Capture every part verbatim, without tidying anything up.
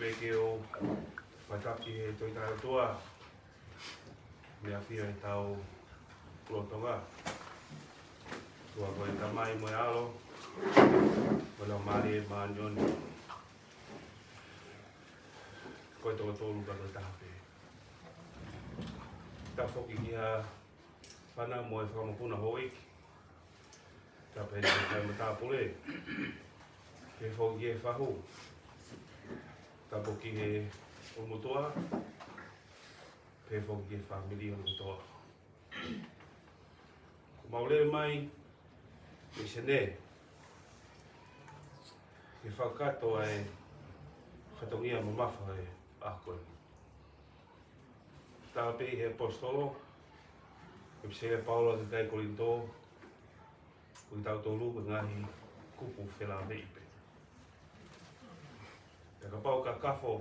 Ke u fakatapu ki he Tohi Tapu ʻOtua, mei he ʻafio ʻi hotau lotolotonga. ʻOtua ko e Tamai mo e ʻAlo, mo e Laumālie Māʻoniʻoni. Ko e toko tolu ka ko e taha pē. Tapu foki ki he fānau mo e fakamokopuna houʻeiki. Tapu ki he kau matāpule. Pehē foki ki he fahu. Tapu ki he ʻulumotuʻa. Pehē foki ki he fāmili ʻulumotuʻa. Ko ʻemau lele mai mei Senē ke fakakakato ʻa e fatongia mamafa ʻo e ʻaho ko eni. Tala pē ʻe he ʻaposetolo, ʻEpiseli ʻa Paula ki he kakai Kolinitō, ko kitautolu ko e ngaahi kupu felāveʻi pē. Pea kapau ʻe kafo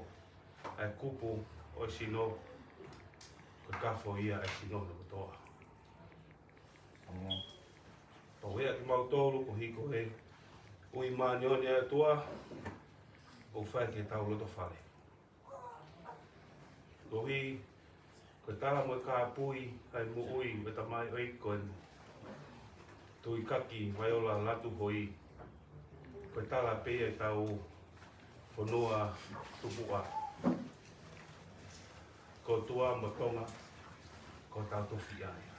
ʻa e kupu ʻo e sino, ko e kafo ia ʻa e sino hono kotoa. Pau ia kimautolu koeʻuhi ko e ui māʻoniʻoni ʻa e ʻOtua, ʻoku fai ki heʻetau loto fale. Koeʻuhi ko e tala mo e kāpui ʻa e moʻui ʻo e tamaioʻeiki ko eni, Tuʻikaki Vaiola Lātūhoi. Ko e tala pē ia ʻetau fonua tupuʻa. Ko e ʻOtua mo Tonga, ko hotau tofiʻa ia.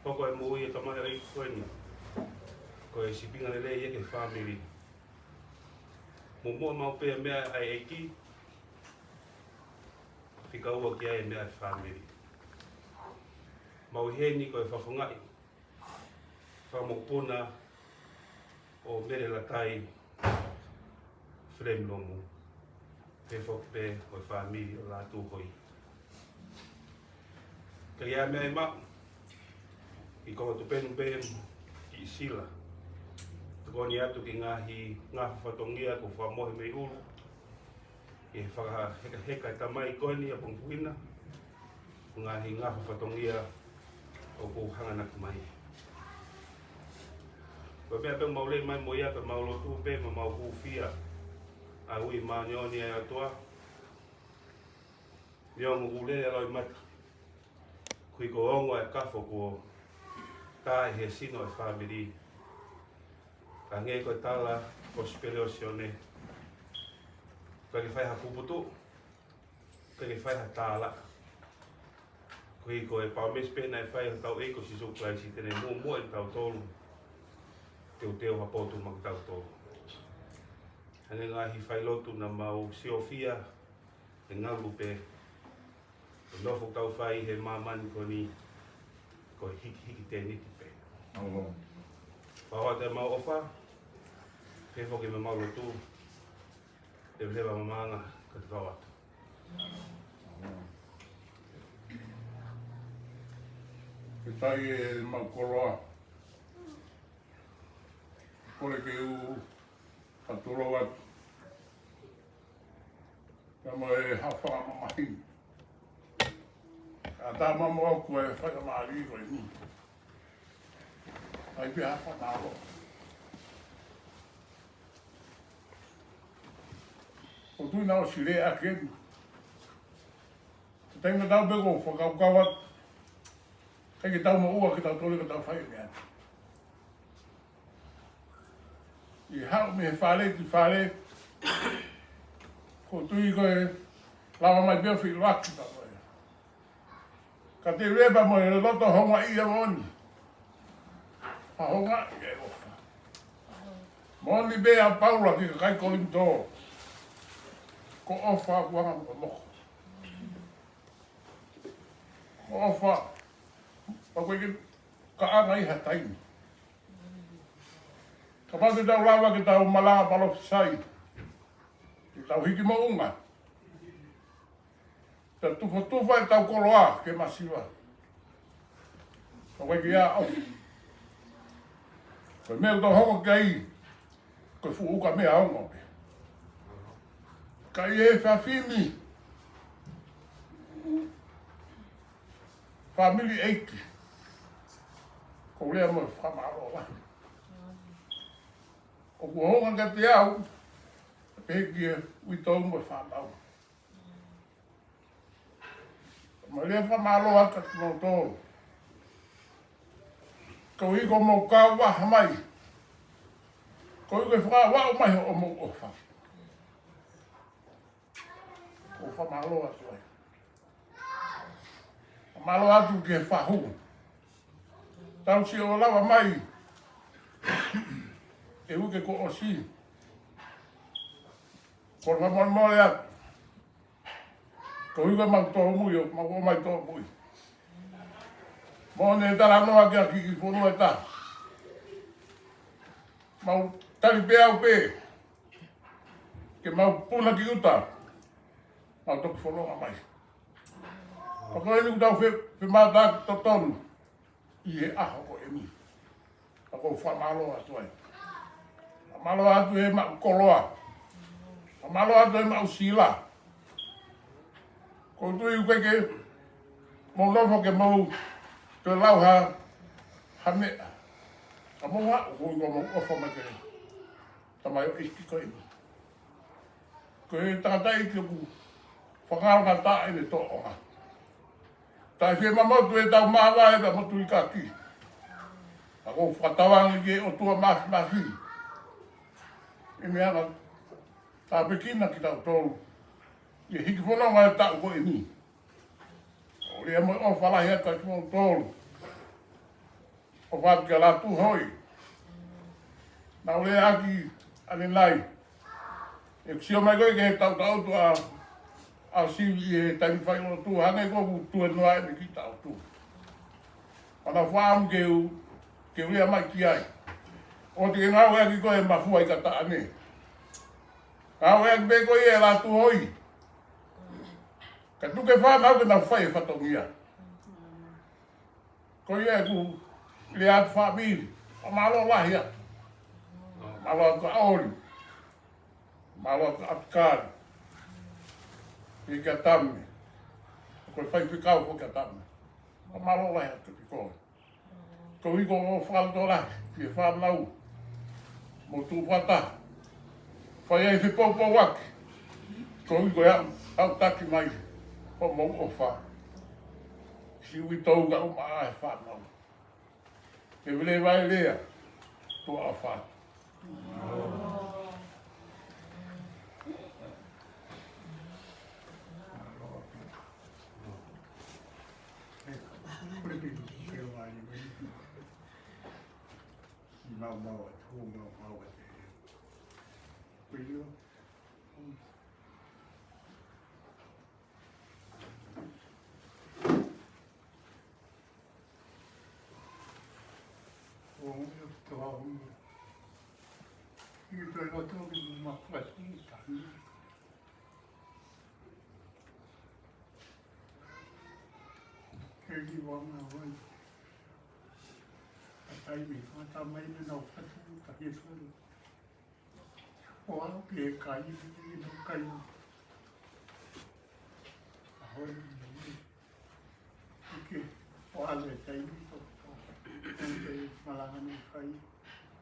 Hoko e moʻui ʻa e tamaioʻeiki ko eni ko e sīpinga lelei ia ki he fāmili. Muʻomuʻa maʻu pē ʻa e meʻa ʻa e ʻEiki, fika ua ki ai e meʻa ʻa e fāmili. Maʻu ʻi heni ko e fakafofongaʻi fakamokopuna ʻo Mele Latai Filemi Lomu, pehē foki pē ko e fāmili ʻo Lātūhoi. Ka ʻi ai e meʻa ʻe maʻu, ʻi he konga tupenu pē ʻi Sila. Tokoni atu ki he ngaahi ngafa fatongia kuo fakamohe mei ʻulu, ʻi he fakahekaheka ʻa e tamai ko eni ʻapongipongi ni, ngaahi ngafa fatongia ʻoku hanganaki mai. Ko e meʻa pē ʻoku mau lele mai mo ia, ko ʻemau lotu pē mo ʻemau hūfia ʻa e ui māʻoniʻoni ʻa e ʻOtua. Neongo ʻoku lele ʻa e loʻimata, koeʻuhi ko e ongo ʻa e kafo kuo tā ʻi he sino ʻo e fāmili. Ka hangē ko e tala ʻa e Kosipeli ʻa Sione, ʻikai ke fai ha puputuʻu, ʻikai ke fai ha tālaʻa. Koeʻuhi ko e palōmesi pē naʻe fai ʻe hotau ʻEiki ko Sīsū Kalaisi te ne muʻomuʻa ʻiate kitautolu, teuteu ha potu maʻa kitautolu. Hangē ko e ngaahi failotu naʻa mau siofia, ʻe ngalu pē. Ko e nofo ʻoku tau fai he māmani ko eni, ko e hikihiki tēniti pē. Pau atu ʻemau ʻofa, pehē foki mo ʻemau lotu, leveleva mamaʻanga, ka te kau atu. Ke tai e mau koloa. Kole ke u fakatulou atu. Ka mo e hafa mamahi. ʻA tā mamo au ko e fai ka mālī ko eni. ʻAi pē hafa mālō. ʻOku tui naʻa ʻosi lea ʻaki eni. Ko e taimi ʻoku tau pē ko e fakakaukau atu. ʻIkai ke tau moʻua ke tau tole ka tau fai e meʻa. ʻI he haʻu mei he fale ki fale, ʻoku ou tui ko e lava mai pē ʻo feʻiloaki pē mo ia. Ka te leva mo e loto houngaʻia moʻoni. Ha houngaʻia e ʻofa. Moʻoni pē ʻa Paula ki he kakai Kolinitō. Ko e ʻofa ʻoku anga mokomoko. Ko e ʻofa, ʻoku ʻikai ke ʻaonga ʻi ha taimi. Kapau te tau lava ke tau malanga palōfisai, ke tau hiki moʻunga, tau tufatufa ʻetau koloa ke masiva. Ka ʻoku ʻikai ke ʻi ai ha ʻofa. Ko e meʻa ʻoku tau hoko ki ai, ko e fuʻu ukamea ongo pē. Ka ʻi he efiafi ni, fāmili ʻeiki, ʻoku ou lea mo e fakamālō lahi. ʻOku hounga kiate au, Pehē ki he uitou mo e fānau. Mālō e fakamālō atu kiate kimoutolu. Koeʻuhi ko hoʻomou kau vaha mai. Koeʻuhi ko e fakaaʻu mai hoʻomou ʻofa. ʻOku ou fakamālō atu ai. Mālō atu ki he fahu. Tau sio lava mai ʻi he uike kuo ʻosi. Ko e fakamolemole atu. Koeʻuhi ko ʻemau tōmui ʻo, mau ō mai tōmui. Mo ne talanoa ki he kiʻi fonua ʻe taha. Mau tali pē au pē. Ke mau puna ki ʻuta. Mau toki fononga mai. Pea ko eni ʻoku tau fe-, femātaaki totonu ʻi he ʻaho ko eni. ʻOku ou fakamālō atu ai. Fakamālō atu ʻi he maʻu koloa. Fakamālō atu ʻi he maʻu sila. ʻOku ou tui ʻoku ʻikai ke mou nofo ke mou toe lau ha, ha meʻa. Ka mou haʻu koeʻuhi ko hoʻomou ʻofa mai ki he tamaioʻeiki ko eni. Ko e tangataʻeiki ʻoku fakangaloʻi ʻene tōʻonga. Taʻe fiemaʻu ʻe tautolu ʻa e māvae pea mo e tuʻikaki. Ka ʻoku ou fakatauange ki he ʻOtua Māfimafi. ʻI he meʻa naʻa tāpuekina kitautolu ʻi he hiki fononga ʻo e taʻu ko eni. ʻOku ou lea mo e ʻofa lahi atu kiate kimoutolu. ʻOfa atu kia Lātūhoi. Naʻa ku lea ʻaki ʻanenai. ʻE sio mai ko ē ki he taʻu taʻutu ʻa, ʻa Sivi ʻi he taimi failotu. Hangē ko ʻeku tuēnoa ʻeni ki he taʻutu. Pea naʻa ku fakaʻamu ke u, ke u lea mai ki ai. ʻOua te ke ngāueʻaki koe ʻe Mafua ʻi Kataʻane. Ngāueʻaki pē koe ʻe Lātūhoi. Ka tuku e fānau ke nau fai e fatongia. Ko ia ʻeku lea atu fāmili. Fakamālō lahi atu. Mālō atu kia ʻOli. Mālō atu kia ʻApikali. Pea kia Tame. Ko e faifekau foki ʻa Tame. Fakamālō lahi atu kiate koe. Koeʻuhi ko hoʻo fakalotolahi ki he fānau mo tuʻu fakataha. Fai ai fepoupouaki. Koeʻuhi ko e aʻu, aʻutaki mai hoʻomou ʻofa. Siʻi uitou kae ʻumaʻā e fānau. Ke vele vai lea, tuʻa ʻofa. Ke li wanga wai. A taimi fata mai me nau fatu ka ke fatu. ʻO aʻu ki he kai, ki he kai. ʻAho ni, ʻoku ʻikai, ʻo ʻalu e taimi, ʻo, ʻo, ʻo, ʻo malanga ni kai,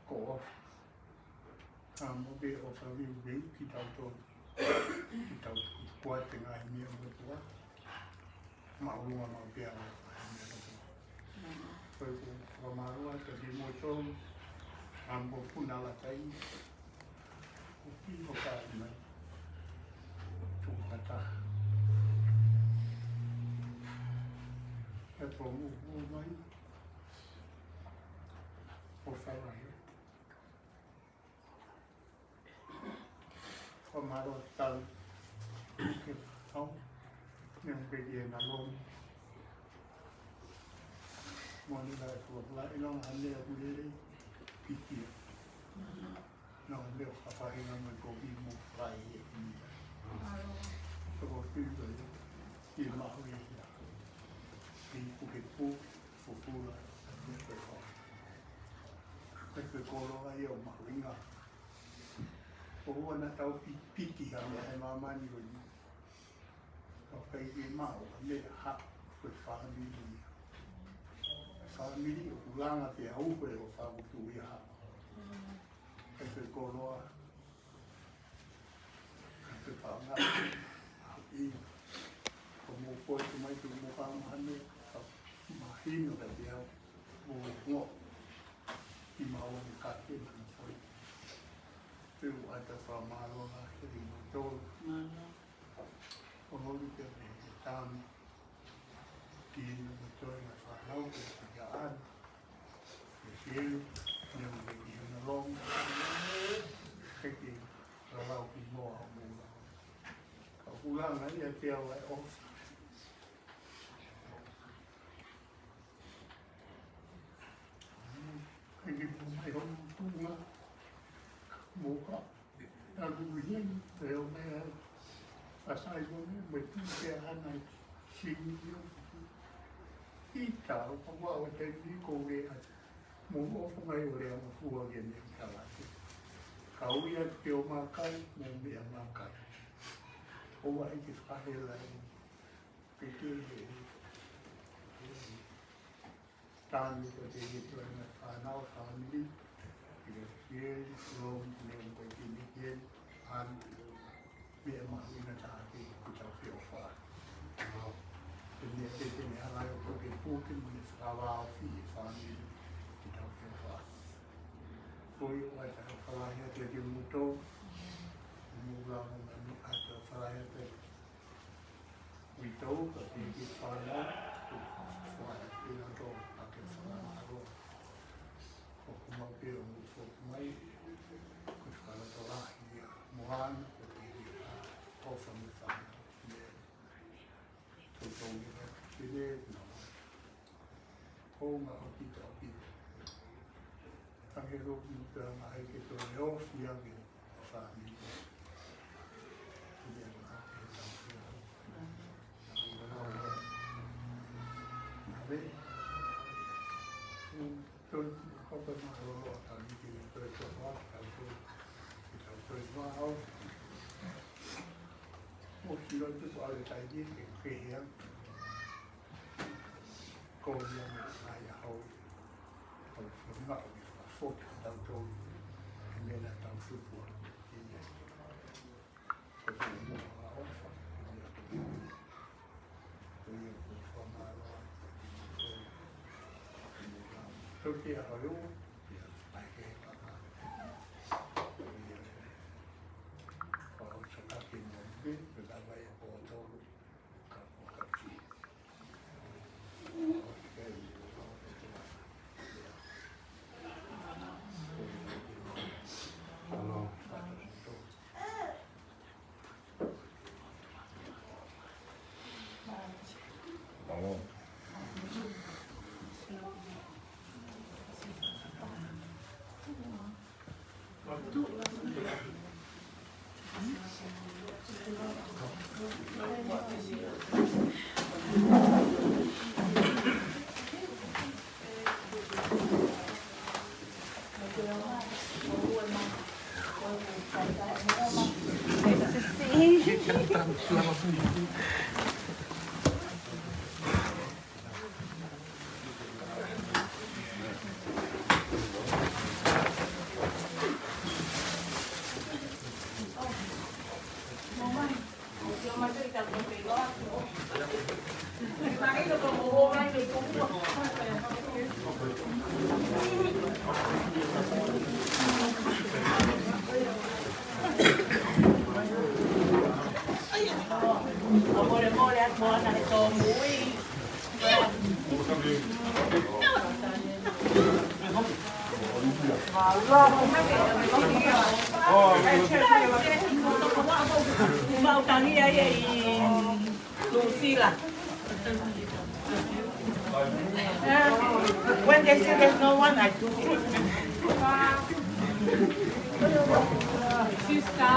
ko ʻofa. Ka mo ke ʻofa liu liu kitautolu. Kitautolu kuate ngaahi meʻa mo tua. Māʻolunga maʻu pē ʻa e ʻofa he meʻa kotoa. Ko e fakamālō atu kiate kimoutolu, ʻa mo puna lakai, ʻo pino kai mai, tuʻu fakataha. He ko muʻomuʻa mai, ʻofa lahi. Fakamālō atu ki he kau, meʻa pē ki he nalongi. Mo ni la e fua fula, ʻi loto ha meʻa ʻoku lelei, piki ia. Nau meʻa fakafaʻahinga mai ko ki mo fai e ia. Ko ko ki ko ia, ki mahu ia. Ki puke pu, fufula, meʻa pē ko. Meʻa pē ko loa ia ʻo mahuʻinga. ʻOua naʻa tau pi-, piki ha meʻa he māmani ko eni. Ka ʻoku ʻikai ke maʻu ha meʻa ha, ko e fāmili. Fāmili ʻoku langa pea u ko e ʻofa ʻoku tuʻu ia ha. ʻIkai ke koloa. Mo ka mahani, ka mahino ka te au, mo e ngo, i maua ni ka te manu foi. Te u ʻata fakamālō lahi kiate kimoutolu. Mālō. Ko holi ke me he tami. Ki na mo toe na fānau ke kia ana. Ke sielu, ne mo ke ki hana long. Ke ki lalau ki moa mo la. Ka kulanga ia te au ai ofa. Ke ki pumai hon tunga. Mo ka. Ka kuku hien, te o mea, ka sai mo mea, mo tu ke ana sini yo. Ita, o ka wa o te ni ko le a. Mo o funga i o le a mo fua ke ne ka la. Ka ui a te o makai, mo mea makai. O wa i te whakahela i. Ke ke he. Tami ko te ia to na fānau family, ki he kieli, long, ne ko te ni kieli, an, me ma ina ta ke ki tau fio fa. Te ne te te ne hala o ko ke puke, mo ne whakawā o fi e family, ki tau fio fa. Ko i o ata whalahi a te te muto, mo la mo na ni ata whalahi a te Uitou, ka te ki fana, ko fana, ki na to, ka ke fana aro. Ko kuma ke o mo ko mai, ko fana to la, ia, moana, ko te ki, ko fana fana, ia. To to ni ka, ki le, na. Ko nga o kita o kita. Ka ke lo ki ka nga ai ke to e o, ia ke. Ko ia me ʻai a hau, hau fanga o ki whakafoki a tau tau, he mena tau tupua, i ne. Ko te mua a ofa, ko ia ko te mua. Ko ia ko whamaloa, ko ia ko ia. Ko te a hau, ia, ai ke papa. Ko ia, ko au sa ka ke mua, ke, ke ka vai a ko tau. When they say there's no one, I do. Sister.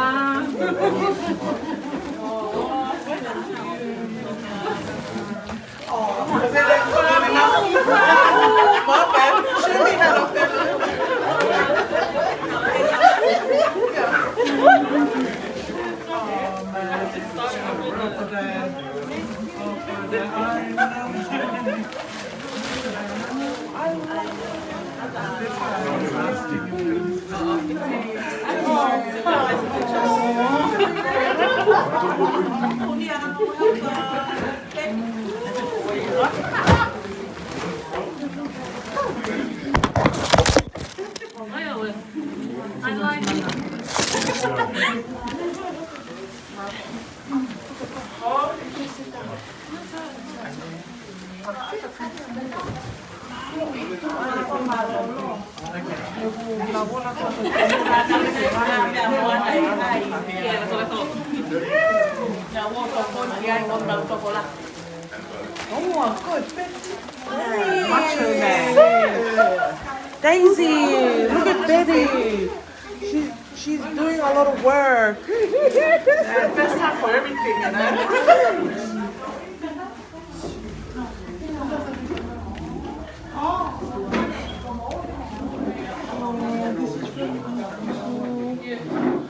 Oh, good. Macho man. Daisy, look at Betty. She's, she's doing a lot of work. Yeah, first time for everything, you know? Oh, this is really beautiful.